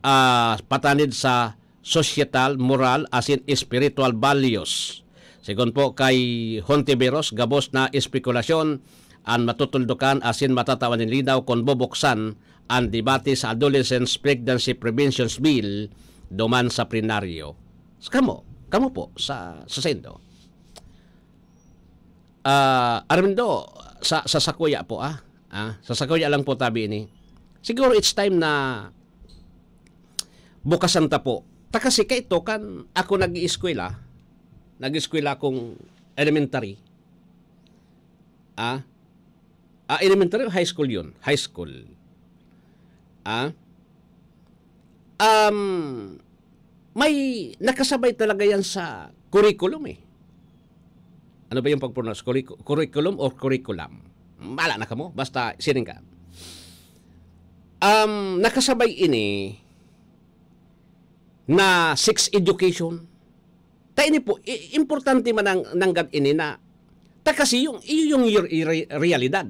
ah, patanid sa societal, moral, asin spiritual values. Sigon po kay Hontiveros, gabos na espekulasyon an matutuldukan asin matatawan nin linaw kun bubuksan an debate sa Adolescents Pregnancy Prevention Bill duman sa plenaryo. Kamo, kamo po sa, sa sendo. Ah, Armindo, sa, sa sakuya po, ah. Ah, sa sakuya lang po tabi ini. Siguro it's time na bukasan ta po. Ta kasi kaito kan ako nag-ieskwela, nag-eskwela akong elementary. Ah, ah, elementary o high school yun? High school. Ah, um, may nakasabay talaga yan sa curriculum eh. Ano ba yung pag-pronounce? Curricu-, curriculum or curriculum? Bahala na kamo. Basta sining ka. Um, nakasabay ini na sex education. Ta ini po, i-, importante man ang nanggad ini na ta kasi yung, iyo yung re-, re-, realidad.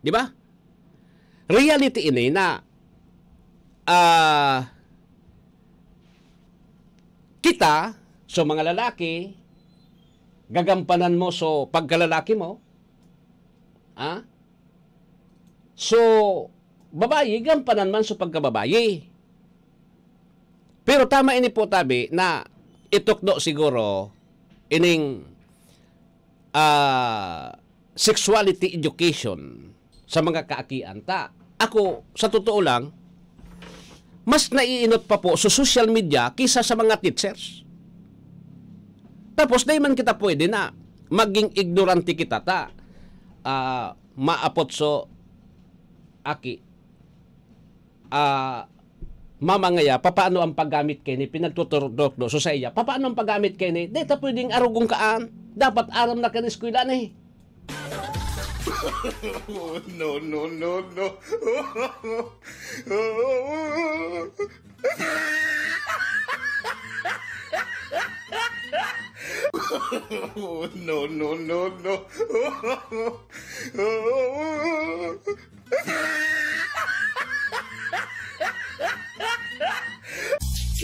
Di ba? Reality ini na, ah, kita, so mga lalaki, gagampanan mo so pagkalalaki mo, ah? So, babayi, gampanan man so pagkababayi. Pero tama ini po tabi na itukdo siguro ining, ah, sexuality education sa mga kaakian. Ta, ako, sa totoo lang, mas naiinot pa po sa social media kaysa sa mga teachers. Tapos, dai man kita pwede na maging ignorante kita ta, ah, maapot so aki, ah, mamangaya, papaano ang paggamit kaini? Pinagtuturok-turok do. So, sa iya, papaano ang paggamit kaini? Di ta pwedeng arugon kaan. Dapat aram na kan eskwela ni. No, no, no, no. No, no, no, no.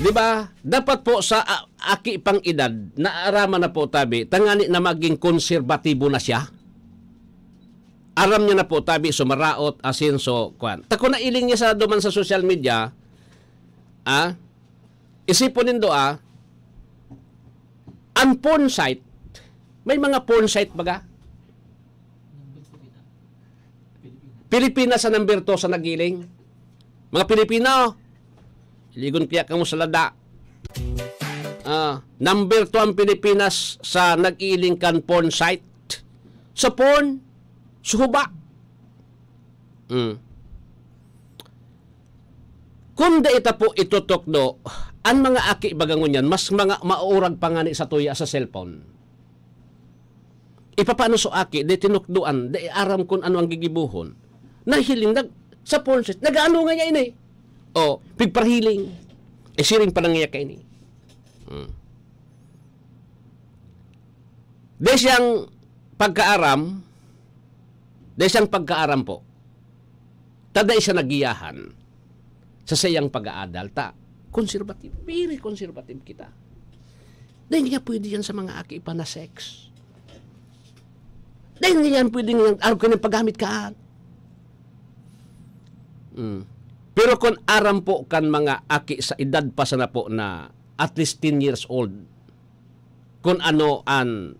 Di ba? Dapat po sa a-, aki pang edad, naaraman na po tabi, tangani na maging konserbatibo na siya. Aram niya na po tabi, sumaraot, asin, so, kwan. Ta kung nailing niya sa duman sa social media, ah, isipon nindo, ah, ang porn site, may mga porn site baga? Pilipinas sa number two sa nagiling. Mga Pilipino, ligon kaya kamo sa lada. Ah, number two ang Pilipinas sa nag-iiling kan porn site. Sa porn, suhuba. Mm. Kung dai ta po itutukdo, ang mga aki baga ngunyan, mas mga maurag pa ngani sa tuya sa cellphone. Ipapano so aki, di tinukdoan, di aram kun ano ang gigibohon. Nahiling nag, sa porn site, nag-aano nga niya ini? O, pigparhiling. E, siring pa lang niya kaini. Hmm. Di siyang pagkaaram, di siyang pagkaaram po. Ta dai siya nagiyahan sa saiyang pag-aadal. Ta, conservative, very conservative kita. Dai niya pwede yan sa mga aki pa na sex. Dai niya yan pwede nga arog ka ng paggamit ka. Mm. Pero kung aram po kan mga aki sa edad pa sana po na at least ten years old, kung ano an,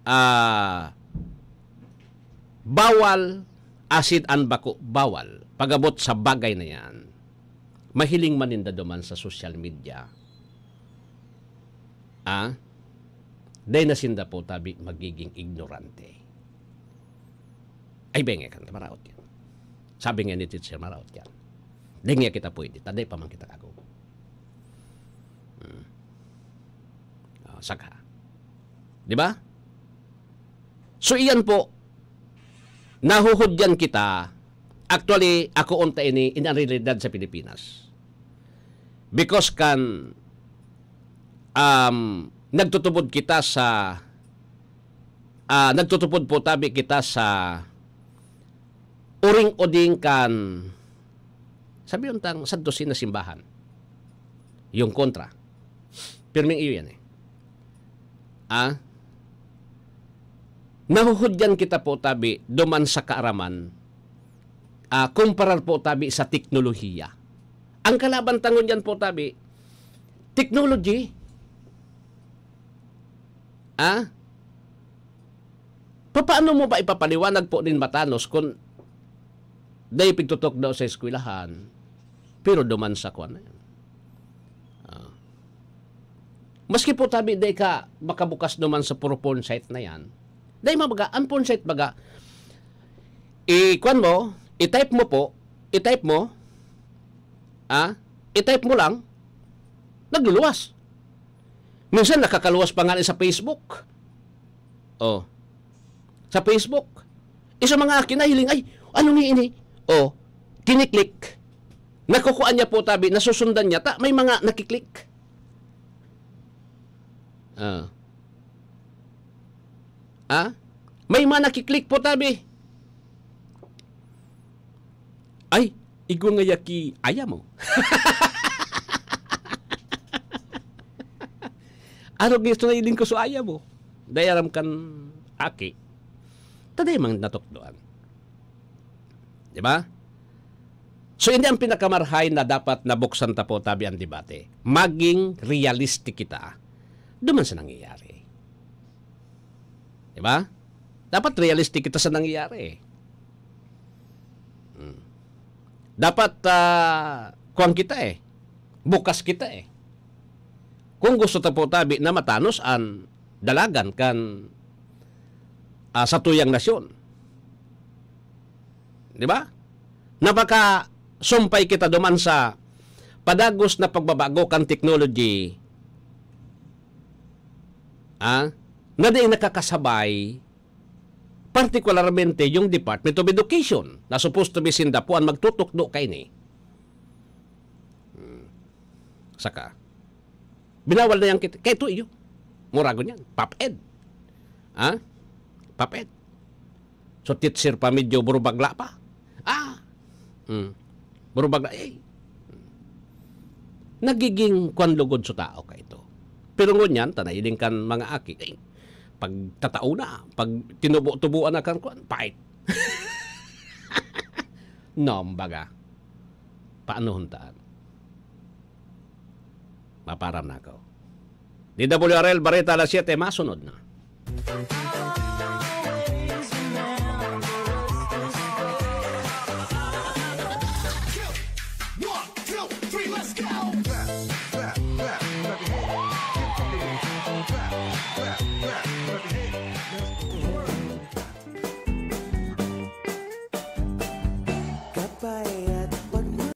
ah, bawal, asin an bako bawal, pag-abot sa bagay na yan, mahiling man ninda duman sa social media. Ah? Dai na sinda po tabi magiging ignorante. Ay, benge kan, maraot yan. Sabi nga ni teacher, maraot yan. Dai nga kita pwede, ta dai pa man kita kago. Hmm. Ah, saka. Di ba? So, iyan po, nahuhudyan kita. Actually, ako unta ini in realidad sa Pilipinas. Because kan, um, nagtutubod kita sa, ah, nagtutubod po tabi kita sa uring-oding kan, sabi untang, sa dosin na simbahan. Yung kontra. Pirming iyo yan eh. Ah? Nahuhudyan kita po tabi duman sa kaaraman, ah, kumparar po tabi sa teknolohiya. Ang kalaban tangon yan po tabi, technology. Ah? Papaano mo ba ipapaliwanag po nin matanos kun dai pigtutukdo sa eskwelahan, pero duman sa kwan na yan? Ah. Maski po tabi, dai ka makabukas duman sa puro porn site na yan. Dai mabaga, ang porn site baga, i-kwan mo, i-type mo po, i-type mo, ah, i-type mo lang, nagluluwas. Minsan nakakaluwas pa nga sa Facebook. Oh. Sa Facebook. Isa mga aki nahiling, "Ay, ano ni ini?" Oh, kiniklik. Nakukuha niya po tabi, nasusundan niya, ta may mga nakiklik. Ah. Ah? May mga nakiklik po tabi. Ay, igwa nga yaki, aya mo. Arog nga isto na iling ko so aya mo. Dai aram kan aki. Ta dai man natukdoan. Di ba? So, ini ang pinakamarhay na dapat nabuksan ta po tabi ang debate. Maging realistic kita duman sa nangyayari. Di ba? Dapat realistic kita sa nangyayari. Hmm. Dapat, ah, kuwan kita eh. Bukas kita eh. Kung gusto ta po tabi na matanos an dalagan kan, ah, satuyang nasyon. Di ba? Napakasumpay kita duman sa padagos na pagbabago kan technology, ah, na dai nakakasabay, partikularmente yung Department of Education, na supposed to be sinda po ang magtutukdo kaini. Hmm. Saka, binawal na yan kit-, kay ito iyo. Muragon yan. Pap-ed. Ha? Pap-ed. So, teacher pa, medyo burubagla pa. Ah! Hmm. Burubagla, eh. Nagiging kwan lugod sa tao kaito. Pero ngunyan, ta nailing kan mga aki, eh, pag tatao na, pag tinubo-tubuan na kan kwan, pait. Nom, baga. Paano huntaan? Maparam na ako. D W R L Bareta alas siyete, masunod na.